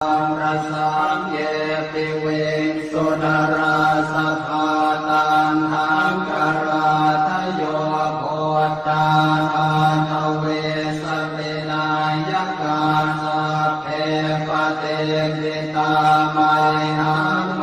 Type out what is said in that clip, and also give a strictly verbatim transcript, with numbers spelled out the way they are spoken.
Taṃ rasaṃ ye piviṃsu narāsabhā, taṇhaṅkarādayo buddhā aṭṭhavīsati nāyakā, sabbe patiṭṭhitā mayhaṃ